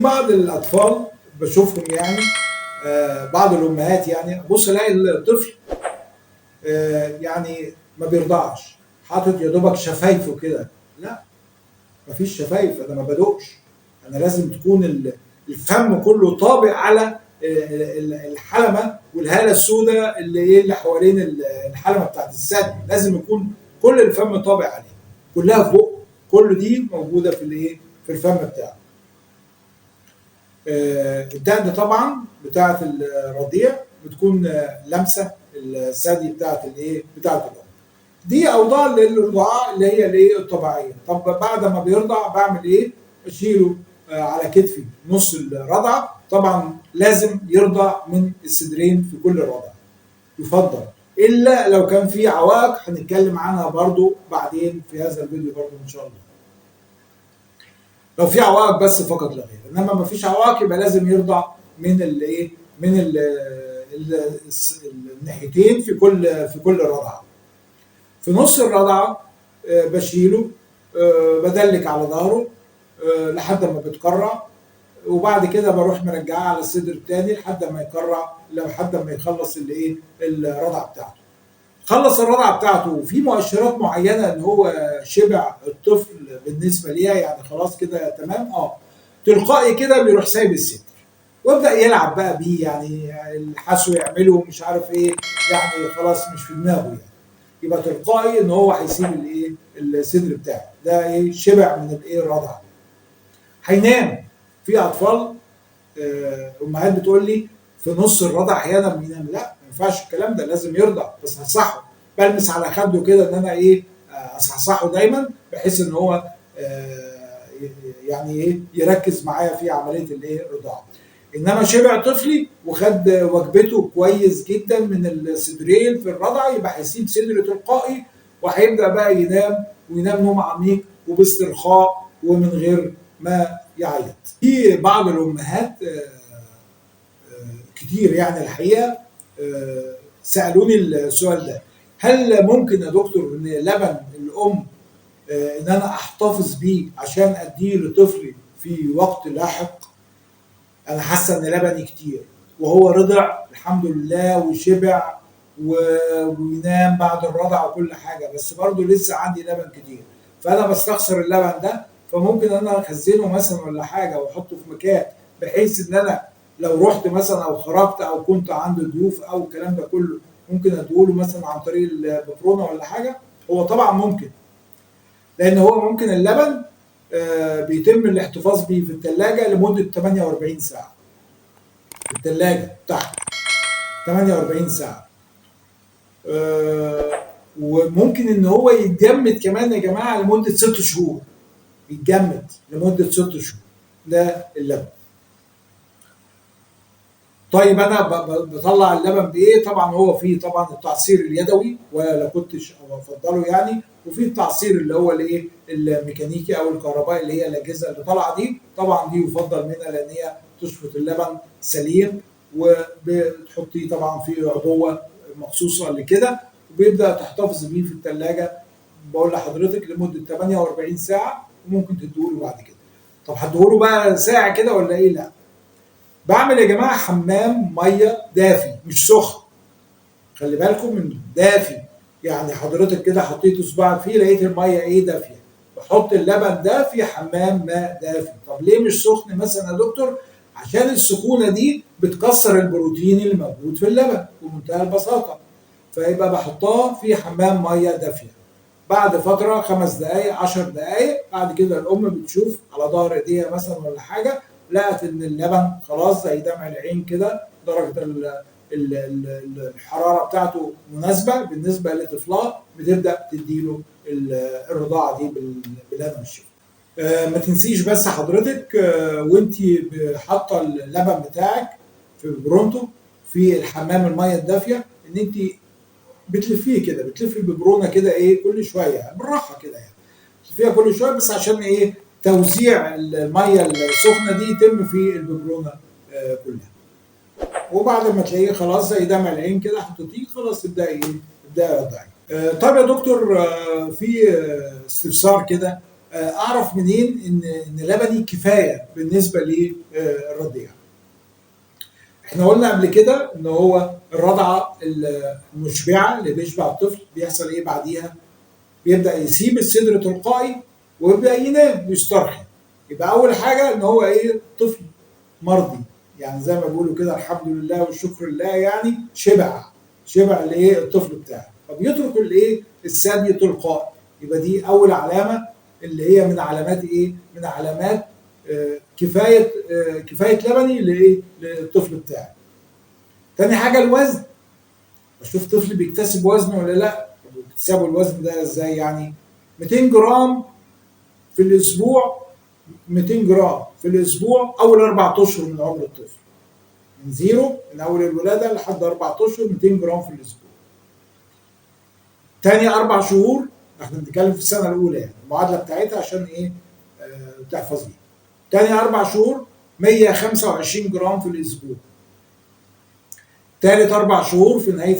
بعض الاطفال بشوفهم يعني بعض الامهات يعني ابص الاقي الطفل يعني ما بيرضعش، حاطط يا دوبك شفايفه كده. لا، مفيش شفايف، انا ما بدوقش، انا لازم تكون الفم كله طابق على الحلمة والهاله السوداء اللي ايه اللي حوالين الحلمة بتاعت الثدي، لازم يكون كل الفم طابق عليه، كلها في بقه، كل دي موجودة في الايه في الفم بتاعه. الدقن طبعا بتاعت الرضيع بتكون لمسه الثدي بتاعت الايه بتاعت الام. دي اوضاع للرضاعه اللي هي الايه الطبيعية. طب بعد ما بيرضع بعمل ايه؟ اشيله على كتفي نص الرضعه، طبعا لازم يرضع من الصدرين في كل رضعه يفضل، الا لو كان في عوائق هنتكلم عنها برضو بعدين في هذا الفيديو برضو ان شاء الله. لو في عوائق بس فقط لا غير، انما ما فيش عوائق يبقى لازم يرضع من الايه من الناحيتين في كل رضعه. في نص الرضعه بشيله، بدلك على ظهره لحد ما بتكرع، وبعد كده بروح مرجعاه على الصدر الثاني لحد ما يكرع، لحد ما يخلص الايه الرضعه بتاعته. خلص الرضعه بتاعته وفي مؤشرات معينة ان هو شبع الطفل بالنسبة ليها، يعني خلاص كده تمام، تلقائي كده بيروح سايب الصدر ويبدا يلعب بقى بيه، يعني الحسو يعمله مش عارف ايه، يعني خلاص مش في دماغه، يعني يبقى تلقائي ان هو هيسيب الايه الصدر بتاعه ده، ايه شبع من الايه الرضعه. هينام. في اطفال امهات بتقول لي في نص الرضع احيانا بينام، لا ما ينفعش الكلام ده، لازم يرضع، بس هصحه، بلمس على خده كده ان انا ايه اصحصحه دايما بحيث ان هو يعني ايه يركز معايا في عملية الايه الرضاعة. انما شبع طفلي وخد وجبته كويس جدا من الصدرين في الرضعه، يبقى هيسيب صدره تلقائي وهيبدا بقى ينام، وينام نوم عميق وباسترخاء ومن غير ما يعيط. في بعض الامهات كتير يعني الحقيقة سالوني السؤال ده، هل ممكن يا دكتور ان لبن الام ان انا احتفظ بيه عشان اديه لطفلي في وقت لاحق؟ انا حاسه ان لبني كتير وهو رضع الحمد لله وشبع وينام بعد الرضع وكل حاجة، بس برضه لسه عندي لبن كتير، فانا بستخسر اللبن ده، فممكن انا اخزنه مثلا ولا حاجة واحطه في مكان بحيث ان انا لو رحت مثلا او خرجت او كنت عند ضيوف او الكلام ده كله ممكن اديهوله مثلا عن طريق الببرونه ولا حاجة. هو طبعا ممكن، لان هو ممكن اللبن بيتم الاحتفاظ بيه في الثلاجة لمدة 48 ساعة، في الثلاجة تحت 48 ساعة. وممكن ان هو يتجمد كمان يا جماعة لمدة 6 شهور، يتجمد لمدة 6 شهور ده اللبن. طيب انا بطلع اللبن بايه؟ طبعا هو فيه طبعا التعصير اليدوي ولا كنتش افضله يعني، وفي التعصير اللي هو الايه الميكانيكي او الكهربائي اللي هي الاجهزة اللي طالعه دي، طبعا دي يفضل منها لان هي تشفط اللبن سليم، وبتحطيه طبعا في عبوة مخصوصة لكده، وبيبدا تحتفظ بيه في الثلاجة بقول لحضرتك لمدة 48 ساعة، وممكن تديهوله بعد كده. طب هديهوله بقى ساعة كده ولا ايه؟ لا، بعمل يا جماعة حمام مية دافي مش سخن، خلي بالكم من دافي، يعني حضرتك كده حطيت صباعك فيه لقيت المية ايه دافيه، بحط اللبن ده في حمام ماء دافي. طب ليه مش سخن مثلا يا دكتور؟ عشان السخونه دي بتكسر البروتين اللي موجود في اللبن بمنتهى البساطة، فيبقى بحطها في حمام مية دافيه. بعد فترة 5 دقائق 10 دقائق بعد كده الام بتشوف على ظهر ايديها مثلا ولا حاجة، لقت ان اللبن خلاص زي دمع العين كده، درجه الحرارة بتاعته مناسبة بالنسبة لطفلها، بتبدا تديله الرضاعة دي بالهنا والشفا. ما تنسيش بس حضرتك وانت حاطه اللبن بتاعك في برونتو في الحمام المية الدافيه، ان انت بتلفيه كده، بتلفي الببرونه كده ايه كل شوية بالراحة كده، يعني بتلفيها كل شوية بس عشان ايه توزيع المية السخنة دي يتم في الببرونه كلها. وبعد ما تلاقيه خلاص زي دمع العين كده حطيتيه خلاص تبداي ايه تبداي رضعي. طيب يا دكتور، في استفسار كده، اعرف منين ان لبني كفاية بالنسبة للرضيع؟ احنا قلنا قبل كده ان هو الرضعه المشبعة اللي بيشبع الطفل بيحصل ايه بعديها؟ بيبدا يسيب الصدر تلقائي ويبدا ينام ويسترخي. يبقى اول حاجة ان هو ايه؟ طفل مرضي، يعني زي ما بيقولوا كده الحمد لله والشكر لله، يعني شبع الايه؟ الطفل بتاعه، فبيترك الايه؟ الثدي تلقائي. يبقى دي اول علامة اللي هي من علامات ايه؟ من علامات كفاية لبني لايه؟ للطفل بتاعي. تاني حاجة الوزن، بشوف طفل بيكتسب وزن ولا لا. طب اكتسابه الوزن ده ازاي يعني؟ 200 جرام في الاسبوع، 200 جرام في الاسبوع اول 4 اشهر من عمر الطفل، من zero من اول الولادة لحد 4 اشهر 200 جرام في الاسبوع. تاني 4 شهور، احنا بنتكلم في السنة الاولى يعني المعادلة بتاعتها عشان ايه؟ تحفظيها. تاني 4 شهور 125 جرام في الاسبوع. تالت 4 شهور في نهاية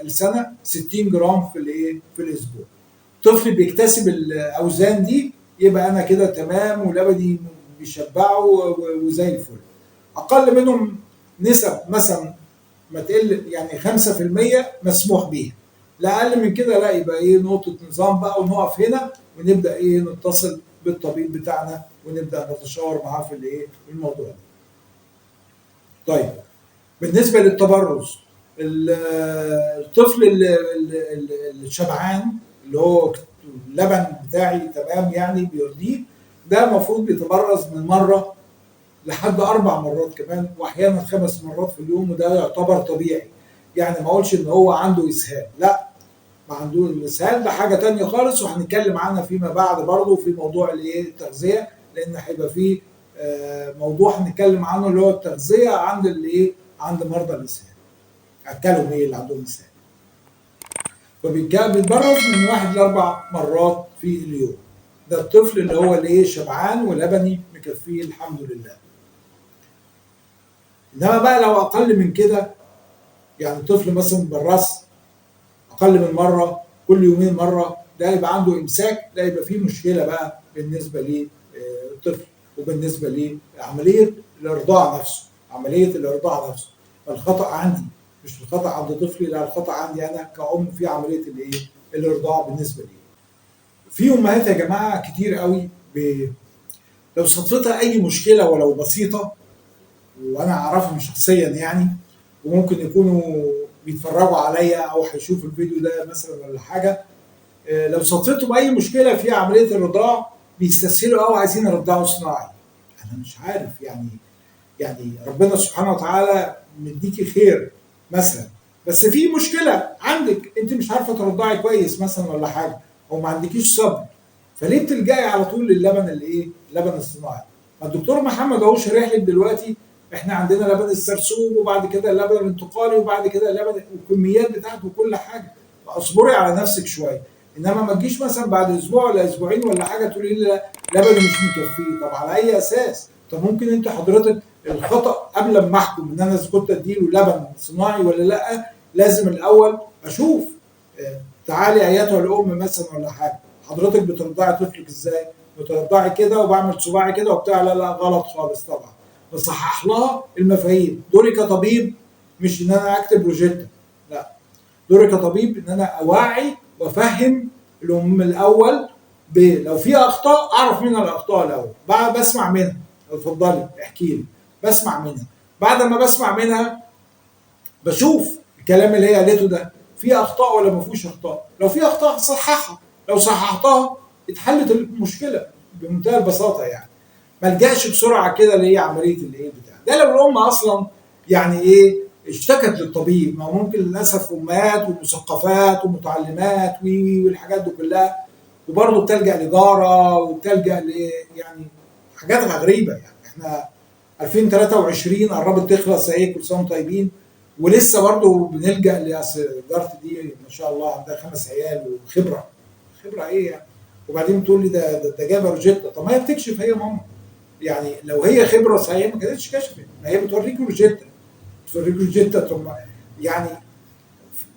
السنة 60 جرام في الايه؟ في الاسبوع. طفل بيكتسب الاوزان دي يبقى انا كده تمام ولبني بيشبعه وزي الفل. اقل منهم نسب مثلا ما تقل يعني 5% مسموح بيها، لا اقل من كده لا، يبقى ايه؟ نقطة نظام بقى، ونقف هنا ونبدا ايه؟ نتصل بالطبيب بتاعنا ونبدا نتشاور معاه في الايه؟ الموضوع ده. طيب بالنسبة للتبرز، الطفل الشبعان اللي هو اللبن بتاعي تمام يعني بيرضيه، ده المفروض بيتبرز من مرة لحد 4 مرات كمان، واحيانا 5 مرات في اليوم، وده يعتبر طبيعي. يعني ما اقولش ان هو عنده اسهال، لا، ما عنده الاسهال ده حاجة تانية خالص، وهنتكلم عنها فيما بعد برضه في موضوع الايه؟ التغذية، لان هيبقى فيه موضوع هنتكلم عنه اللي هو التغذية عند الايه؟ عند مرضى الاسهال، اكلهم ايه اللي عندهم اسهال. فبيتبرز من 1 ل4 مرات في اليوم. ده الطفل اللي هو الايه؟ شبعان ولبني مكفيه الحمد لله. انما بقى لو اقل من كده، يعني طفل مثلا بالراس اقل من مرة، كل يومين مرة، ده يبقى عنده امساك، ده يبقى فيه مشكلة بقى بالنسبة للطفل وبالنسبة لعملية الارضاع نفسه، عملية الارضاع نفسه. فالخطا عندي مش الخطا عند طفلي، لا، الخطا عندي انا كأم في عملية الايه؟ الارضاع بالنسبة لي. في امهات يا جماعة كتير قوي لو صادفتها اي مشكلة ولو بسيطة، وانا اعرفهم شخصيا يعني، وممكن يكونوا بيتفرجوا عليا او هيشوفوا الفيديو ده مثلا ولا حاجة، لو صادفتهم اي مشكلة في عملية الرضاع بيستسهلوا قوي، عايزين يرضعوا صناعي. انا مش عارف يعني ربنا سبحانه وتعالى مديكي خير مثلا، بس في مشكلة عندك انت مش عارفه ترضعي كويس مثلا ولا حاجة، او ما عندكيش صبر، فليه بتلجئي على طول للبن الايه؟ اللبن الصناعي. ما الدكتور محمد اهو شارح لك دلوقتي، احنا عندنا لبن السرسوب، وبعد كده اللبن الانتقالي، وبعد كده اللبن والكميات بتاعته وكل حاجة. فاصبري على نفسك شوية، انما ما تجيش مثلا بعد اسبوع ولا اسبوعين ولا حاجة تقولي لي لا لبن مش مكفيه. طب على اي اساس؟ طب ممكن انت حضرتك الخطا قبل ما احكم ان انا كنت اديله لبن صناعي ولا لا، لازم الاول اشوف. تعالي ايتها الام مثلا ولا حاجة، حضرتك بترضعي طفلك ازاي؟ بترضعي كده وبعمل صباعي كده وبتاع، لا لا غلط خالص. طبعا بصحح لها المفاهيم. دوري كطبيب مش ان انا اكتب روجيتا، لا، دوري كطبيب ان انا اوعي وافهم الام الاول، لو في اخطاء اعرف منها الاخطاء الاول، بعد بسمع منها، اتفضلي احكي لي، بسمع منها. بعد ما بسمع منها بشوف الكلام اللي هي قالته ده في اخطاء ولا ما فيهوش اخطاء. لو في اخطاء صححها، لو صححتها اتحلت المشكلة بمنتهى البساطة. يعني ما لجاش بسرعة كده اللي هي عملية الايه بتاع ده. لو الام اصلا يعني ايه اشتكت للطبيب، ما ممكن للاسف امهات ومثقفات ومتعلمات وي والحاجات دي كلها، وبرضه بتلجأ لجاره وبتلجأ ل يعني حاجات غريبة. يعني احنا 2023 قربت تخلص اهي، كل سنة وانتم طيبين، ولسه برضه بنلجأ لاصل جارتي دي ما شاء الله عندها 5 عيال وخبره، خبره ايه يعني؟ وبعدين بتقول لي ده جايبه روجيتا. طب ما هي بتكشف هي ماما، يعني لو هي خبره صحيح ما كانتش كشفت، ما هي بتوريك روجيتا، بتوريك روجيتا. طب يعني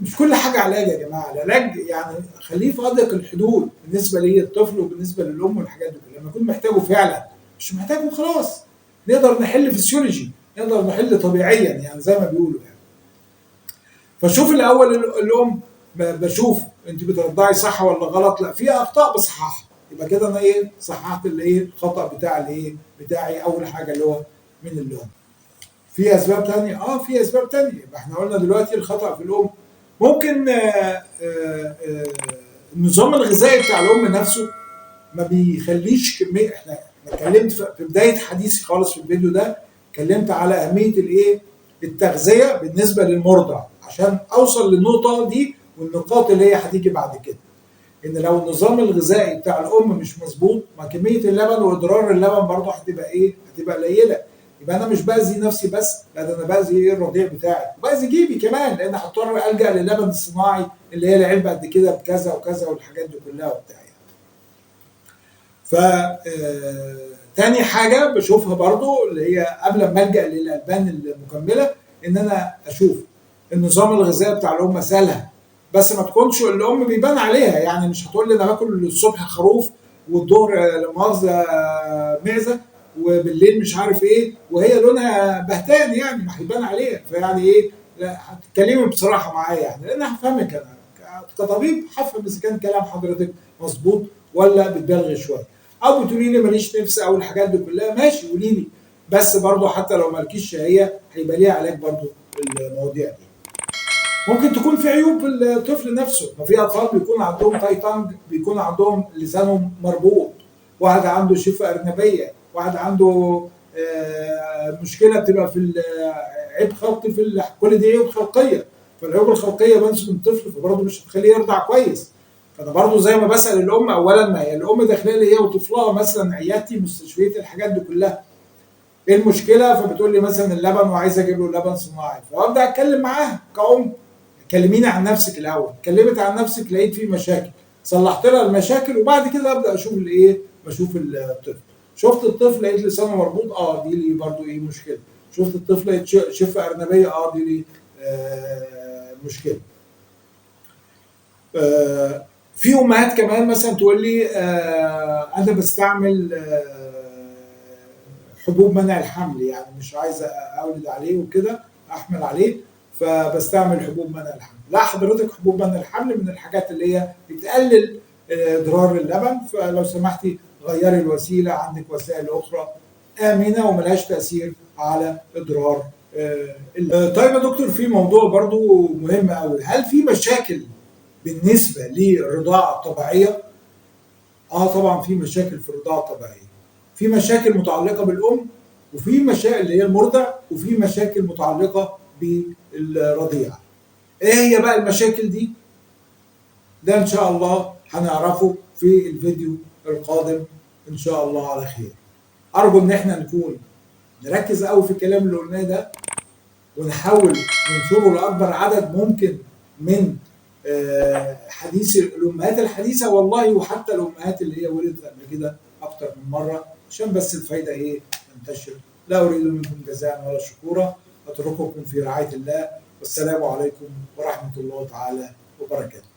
مش كل حاجة علاج يا جماعة. العلاج يعني خليه في اضيق الحدود بالنسبة للطفل وبالنسبة للام والحاجات دي كلها، لما يكون محتاجه فعلا، مش محتاجه خلاص نقدر نحل فسيولوجي، نقدر نحل طبيعيا يعني زي ما بيقولوا يعني. فشوف الاول الام، بشوف انت بترضعي صح ولا غلط، لا في اخطاء بصححها، يبقى كده انا ايه صححت الايه الخطا بتاع الايه بتاعي اول حاجة اللي هو من الام. في اسباب ثانية؟ في اسباب ثانية. يبقى احنا قلنا دلوقتي الخطا في الام، ممكن النظام الغذائي بتاع الام نفسه ما بيخليش كمية. احنا اتكلمت في بداية حديثي خالص في الفيديو ده، اتكلمت على اهمية الايه التغذية بالنسبة للمرضع عشان اوصل للنقطة دي والنقاط اللي هي هتيجي بعد كده. ان لو النظام الغذائي بتاع الام مش مظبوط، ما كمية اللبن واضرار اللبن برضه هتبقى ايه؟ هتبقى قليله. يبقى انا مش باذي نفسي بس، لا ده انا باذي ايه الرضيع بتاعي، وباذي جيبي كمان، لان هضطر الجا للبن الصناعي اللي هي العلبة قد كده بكذا وكذا والحاجات دي كلها وبتاع يعني. ف تاني حاجة بشوفها برضو اللي هي قبل ما الجا للالبان المكمله، ان انا اشوف النظام الغذائي بتاع الام سالها، بس ما تكونش الام بيبان عليها، يعني مش هتقول لي انا باكل الصبح خروف والظهر لا مؤاخذة معزة وبالليل مش عارف ايه، وهي لونها بهتان يعني ما هيبان عليها. فيعني ايه، لا هتتكلمي بصراحة معايا يعني، لان هفهمك انا كطبيب، هفهم اذا كان كلام حضرتك مظبوط ولا بتبالغي شوية، او بتقولي لي ماليش نفس او الحاجات دي كلها، ماشي قولي لي، بس برضه حتى لو مالكيش شهية هيبقى ليها علاج برضه المواضيع دي. ممكن تكون في عيوب في الطفل نفسه، ما في اطفال بيكون عندهم tight tongue، بيكون عندهم لسانهم مربوط، واحد عنده شفه ارنبيه، واحد عنده مشكلة بتبقى في عيب خلقي في كل دي عيوب خلقية، فالعيوب الخلقية بنسب الطفل، فبرضه مش هتخليه يرضع كويس. فانا برضه زي ما بسال الام اولا، ما هي الام داخله لي هي وطفلها مثلا عيادتي مستشفيتي الحاجات دي كلها، ايه المشكلة؟ فبتقول لي مثلا اللبن وعايزه اجيب له لبن صناعي، فابدا اتكلم معاها كأم، كلميني عن نفسك الاول، اتكلمت عن نفسك لقيت في مشاكل، صلحت لها المشاكل، وبعد كده ابدا اشوف الايه، بشوف الطفل. شفت الطفل لقيت لسانه مربوط، دي لي برضه ايه مشكلة. شفت الطفل لقيت شفه ارنبيه، دي لي مشكلة. في امهات كمان مثلا تقول لي انا بستعمل حبوب منع الحمل، يعني مش عايزه اولد عليه وكده، احمل عليه، فبستعمل حبوب منع الحمل. لا حضرتك، حبوب منع الحمل من الحاجات اللي هي بتقلل اضرار اللبن، فلو سمحتي غيري الوسيلة، عندك وسائل اخرى امنه وملهاش تاثير على اضرار اللبن. طيب يا دكتور، في موضوع برضو مهم قوي، هل في مشاكل بالنسبة للرضاعه الطبيعية؟ طبعا في مشاكل في الرضاعة الطبيعية، في مشاكل متعلقه بالام، وفي مشاكل اللي هي المرضع، وفي مشاكل متعلقه بالرضيع. ايه هي بقى المشاكل دي؟ ده ان شاء الله هنعرفه في الفيديو القادم ان شاء الله على خير. ارجو ان احنا نكون نركز قوي في الكلام اللي قلناه ده، ونحاول ننشره لاكبر عدد ممكن من حديث الامهات الحديثة والله، وحتى الامهات اللي هي ولدت قبل كده اكتر من مرة، عشان بس الفايدة ايه تنتشر. لا اريد منكم جزاء ولا شكورا، اترككم في رعاية الله، والسلام عليكم ورحمة الله تعالى وبركاته.